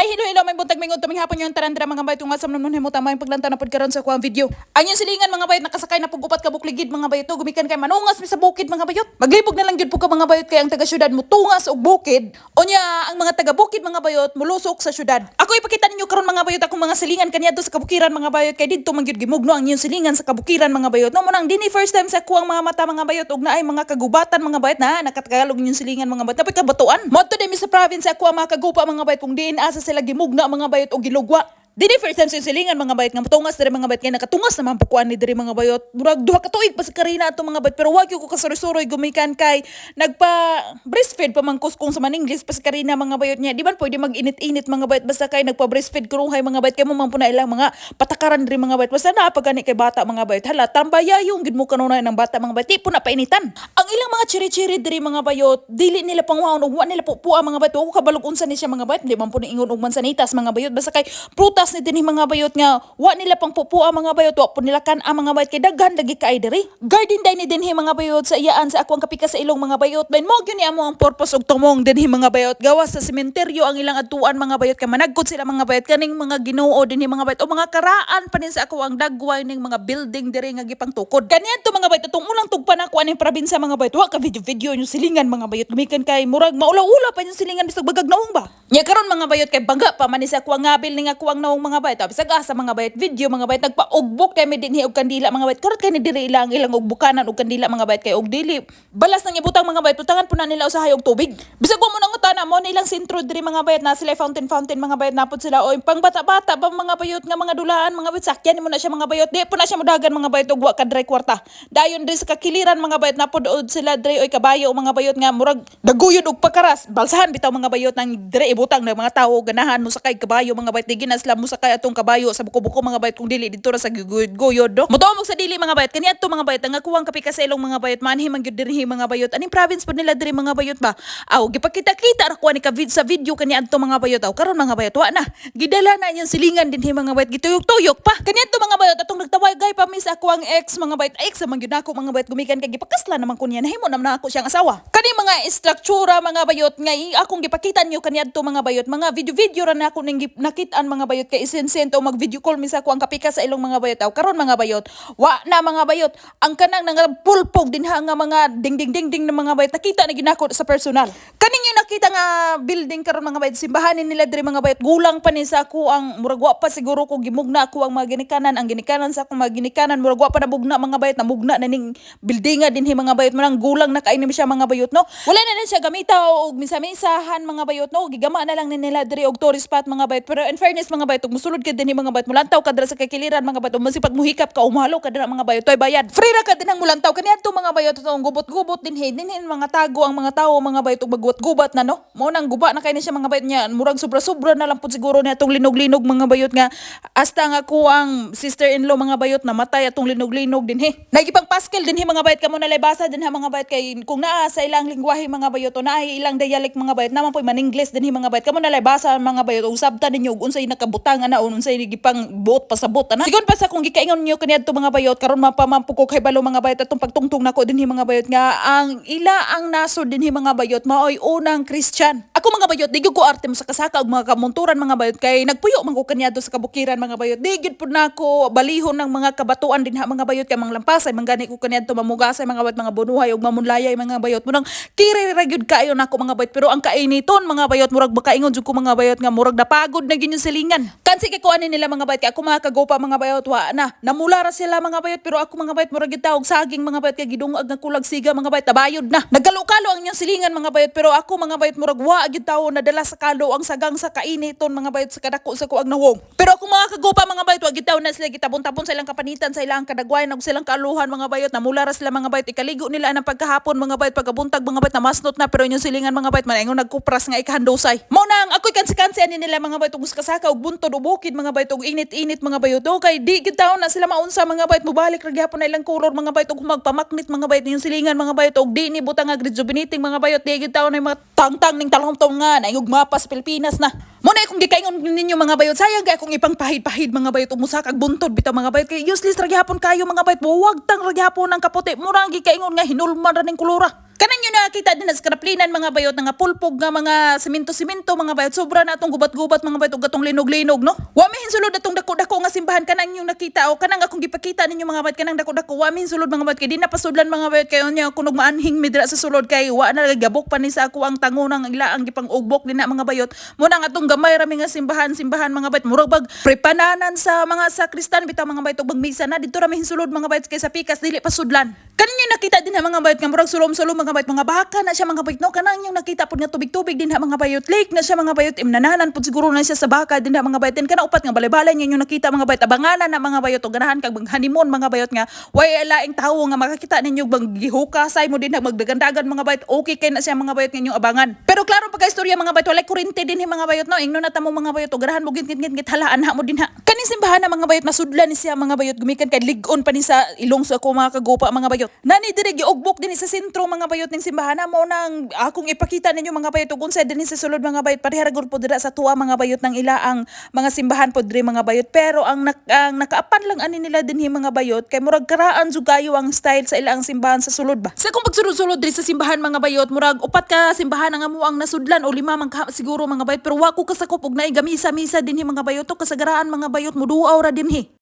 Ay, hello, hello, maayong buntag, maayong udto, hapon yung tanan dira, mga bayot, kung asa man mo tama yung paglantaw na pud karon sa kuang video. Ang inyong silingan, mga bayot, nakasakay na pug upat ka bukligid, mga bayot, to, gumikan kay manungas mi sa bukid, mga bayot. Maglibog na lang gyud po ka, mga bayot, kay ang taga syudad mutungas og bukid. Unya ang mga taga bukid, mga bayot, mulusok sa syudad. Ako ipakita ninyo karon, mga bayot, akong mga silingan kaniadto sa kabukiran, mga bayot, kay didto man gyud gimugno ang inyong silingan sa kabukiran, mga bayot. No mo nang dinhi first time sa kuang mga mata, mga bayot, og naay mga kagubatan, mga bayot, na nakatagalog inyong silingan, mga bayot. Napay kabatuan. Moadto mi sa province ako ang mga kagupa, mga bayot, kung diin asa sila gimugna, mga bayot, og gilugwa. Dili first time sa silingan, mga bayot, nga mutungas diri, mga bayot, kay nakatungas naman po kuan ni diri, mga bayot. Murag 2 ka tuig pa sa Karina ato, mga bayot, pero wag ko kasuroy-suroy gumikan kay nagpa breastfeed pa man kus kung sa man English pa sa Karina, mga bayot, niya. Di man pwede mag-init-init, mga bayot, basta kay nagpa breastfeed kuruhay, mga bayot, kay mo man po na ilang mga patakaran diri, mga bayot. Basta naa pa gani kay bata, mga bayot. Hala, tambaya yung gid mo kanunay ng bata, mga bayot. Di po na painitan. Ang ilang mga chiri-chiri diri, mga bayot, dili nila pangwaon ug wa nila pupua, mga bayot. Wa ko kabalog unsa ni siya, mga bayot. Di man po ni ingon og mansanitas, mga bayot. Basta kay prutas ni dinhi, mga bayot, nga wa nila pang pupua, mga bayot, wa po nila kan-a, mga bayot, kay daghan lagi kay diri. Garden day ni dinhi, mga bayot, sa iyaan sa akong kapika sa ilong, mga bayot. Bain mo gyud ni amo ang purpose og tumong dinhi, mga bayot. Gawas sa sementeryo ang ilang adtuan, mga bayot, kay managkot sila, mga bayot, kaning mga Ginoo dinhi, mga bayot, o mga karaan pa nin sa ako ang dagway ning mga building diri nga gipangtukod. Kaniadto, mga bayot, atong unang tugpa na ako aning probinsya, mga bayot, wa ka video video yung silingan, mga bayot, gumikan kay murag maulaw-ulaw pa yung silingan bisag bagag naong ba. Nya karon, mga bayot, kay bangga pa man ni sa ako ang ngabil ning ako ang naong, mga bayot. Bisag asa, mga bayot, video, mga bayot, nagpaugbok kay mi dinhi og kandila, mga bayot. Karot kay ni diri ilang ilang ugbukanan og kandila, mga bayot, kay og dili balas nang ibutang, mga bayot, butangan po na nila usahay og tubig. Bisag wa mo nang utana mo nilang sentro diri, mga bayot, na sila fountain fountain, mga bayot, napod sila o pang bata-bata pa, mga bayot, nga mga dulaan, mga bayot, sakyan mo na siya, mga bayot, di po na siya modagan, mga bayot, og wa ka dry kwarta. Dayon diri sa kakiliran, mga bayot, napod og sila diri oy kabayo, mga bayot, nga murag daguyod og pakaras balsahan bitaw, mga bayot, nang diri ibutang ng mga tawo ganahan mo sakay kabayo, mga bayot. Di gina sila mo sakay atong kabayo sa buko-buko, mga bayot, kung dili didto ra sa guyod-guyod do. Motuo sa dili, mga bayot, kaniadto, mga bayot, ang akuang kapika sa ilong, mga bayot, manhi man gyud dinhi, mga bayot, aning province pod nila diri, mga bayot ba. Aw, gipakita-kita ra ko ani ka sa video kaniadto, mga bayot. Aw, karon, mga bayot, wa na gidala na inyong silingan dinhi, mga bayot, gituyok-tuyok pa. Kaniadto, mga bayot, atong nagtawagay pa mi sa akuang ex, mga bayot, ex man gyud nako, mga bayot, gumikan kay gipakasla naman ko niya, nahimo naman nako siyang asawa. Kani mga istruktura, mga bayot, nga akong gipakita niyo kaniadto, mga bayot, mga video-video ra na ako ning nakit-an, mga bayot, kay isin-send o mag video call mi sa ako ang kapika sa ilong, mga bayot. Aw, karon, mga bayot, wa na, mga bayot, ang kanang nangapulpog dinha nga mga ding ding ding ding ng mga bayot, nakita na gyud nako sa personal. Kaning yung nakita nga building karon, mga bayot, simbahanin nila diri, mga bayot. Gulang pa ni sa ako ang murag wa pa siguro ko gimugna ako ang mga ginikanan, ang ginikanan sa akong mga ginikanan, murag wa pa nabugna, mga bayot, namugna na ning buildinga dinhi, mga bayot. Manang gulang na kay siya, mga bayot, no. Wala na din siya gamita og misa-misahan, mga bayot, no. Gigama na lang ni nila diri og tourist spot, mga bayot. Pero in fairness, mga bayot, ug musulod ka dinhi, mga bayot, mulantaw ka dira sa kakiliran, mga bayot, masipag muhikap ka, umhalo ka dira, mga bayot, toy bayad, free ra ka din ang mulantaw. Kaniadto, mga bayot, atong gubot-gubot dinhi dinhi mga tago ang mga tawo, mga bayot, ug maggubat-gubat na, no. Mo nang guba na kay ni siya, mga bayot, niya murag sobra-sobra na lang pud siguro niya atong linog-linog, mga bayot, nga hasta nga ko ang sister-in-law, mga bayot, namatay atong linog-linog dinhi. Nagipang paskel dinhi, mga bayot. Kamo na basa dinha, mga bayot, kay kung naa sa ilang lingwahe, mga bayot, o naa ilang dialect, mga bayot, naman po'y maningles dinhi, mga bayot. Kamo na basa, mga bayot, ug sabta ninyo ug unsay nakabutang ana o unsay gipang buot pasabot ana. Sigon pa sa kung gikaingon niyo kaniadto, mga bayot, karon mapamampo ko kay balo, mga bayot, atong pagtungtong nako dinhi, mga bayot, nga ang ila ang nasod dinhi, mga bayot, maoy unang Christian. Ako, mga bayot, di gyud ko arte mo sa kasaka og mga kamonturan, mga bayot, kay nagpuyo man ko kaniadto sa kabukiran, mga bayot. Di gyud pud nako balihon ng mga kabatuan dinha, mga bayot, kay manglampasay man gani ko kaniadto, mamugasay, mga bayot, mga bunuhay ug mamunlayay, mga bayot. Munang kiri ra gyud kaayo nako, mga bayot, pero ang kainiton, mga bayot, murag makaingon jud ko, mga bayot, nga murag napagod na gyud yung silingan. Kansi kay kuanin nila, mga bayot, kay ako mga kagopa, mga bayot, wa na. Namula ra sila, mga bayot, pero ako, mga bayot, murag gyud og saging, mga bayot, kay gidungag nga kulag siga, mga bayot, tabayod na. Nagkalo-kalo ang inyong silingan, mga bayot, pero ako, mga bayot, murag wa gyud tawo nadala sa kalo ang sagang sa kainiton, mga bayot, sa kadako sa kuang nawong. Pero ako mga kagopa, mga bayot, wa gyud tawo na sila gitabon-tabon sa ilang kapanitan, sa ilang kadagwayan ug sa ilang kaaluhan, mga bayot. Namula ra sila, mga bayot, ikaligo nila ang pagkahapon, mga bayot, pagkabuntag, mga bayot, namasnot na, pero inyong silingan, mga bayot, manayong nagkupras nga ikahandusay. Mao na ang ako'y kansi-kansi ani nila, mga bayot, ug kasaka og buntod o bukid, mga bayot, ug init-init, mga bayot. O kay di gyud taon na sila maunsa, mga bayot, mobalik ra gyapon na ilang kolor, mga bayot, ug magpamaknit, mga bayot, inyong silingan, mga bayot, ug di ni butang nga rejuvenating, mga bayot, di gyud taon na yung mga tangtang ning talong nga naingog mapa sa Pilipinas na. Mo na akong gikaingon ninyo, mga bayot, sayang kay akong ipang pahid-pahid, mga bayot, ug musakag buntod bitaw, mga bayot, kay useless ra gyapon kayo, mga bayot, buwag tang ra gyapon ang kaputi, mura ang gikaingon nga hinulman ra ning kulora. Kanang yun nakita din sa karaplinan, mga bayot, nga pulpog nga mga simento-simento, mga bayot. Sobra na atong gubat-gubat, mga bayot, ug atong linog-linog, no. Wa mi hinsulod atong dako-dako nga simbahan, kanang yung nakita o kanang akong gipakita ninyo, mga bayot, kanang dako-dako. Wa mi hinsulod, mga bayot, kay di na pasudlan, mga bayot, kayo niya kunog maanhing midra sa sulod kay wa na gabok pa ni sa ako ang tangunang ila ang gipang-ugbok nina, mga bayot. Muna nga atong gamay rami nga simbahan simbahan, mga bayot, murag bag prepananan sa mga sakristan bitaw, mga bayot, ug magmisa na didto ra mi hinsulod, mga bayot, kay sa pikas dili pasudlan. Kanin yung nakita din ha, mga bayot, nga murag sulom-sulom, mga bayot, mga baka na siya, mga bayot, no. Kanang yung nakita pod nga tubig-tubig din ha, mga bayot, lake na siya, mga bayot, imnananan pod siguro na siya sa baka din ha, mga bayot. Din kana upat nga balay-balay yung nakita, mga bayot, abanganan na, mga bayot, og ganahan kag honeymoon, mga bayot, nga way laing tawo nga makakita ninyo bang gihukasay mo din ha, magdagandagan, mga bayot. Okay kay na siya, mga bayot, nga inyong abangan. Pero klaro pagka istorya, mga bayot, walay kuryente din mga bayot, no. Ingno na ta mo, mga bayot, og ganahan mo git git git halaan ha mo din ha. Kaning simbahan na, mga bayot, masudlan ni siya, mga bayot, gumikan kay lig-on pa ni sa ilong sa ako mga kagupa, mga bayot. Nani diri giugbok din sa sentro, mga bayot, ning simbahan na mo nang akong ipakita ninyo, mga bayot, ug unsa dinhi sa sulod, mga bayot. Pareha ra gud po dira sa tuwa, mga bayot, ng ila ang mga simbahan po diri, mga bayot, pero ang nakaapan lang ani nila dinhi, mga bayot, kay murag karaan jud kayo ang style sa ila ang simbahan sa sulod ba. Sa akong pagsulod-sulod diri sa simbahan, mga bayot, murag upat ka simbahan ang amo ang nasudlan o lima man ka siguro, mga bayot, pero wa ko kasakop og naay gamisa-misa dinhi, mga bayot, to kasagaraan, mga bayot, muduaw ra dinhi.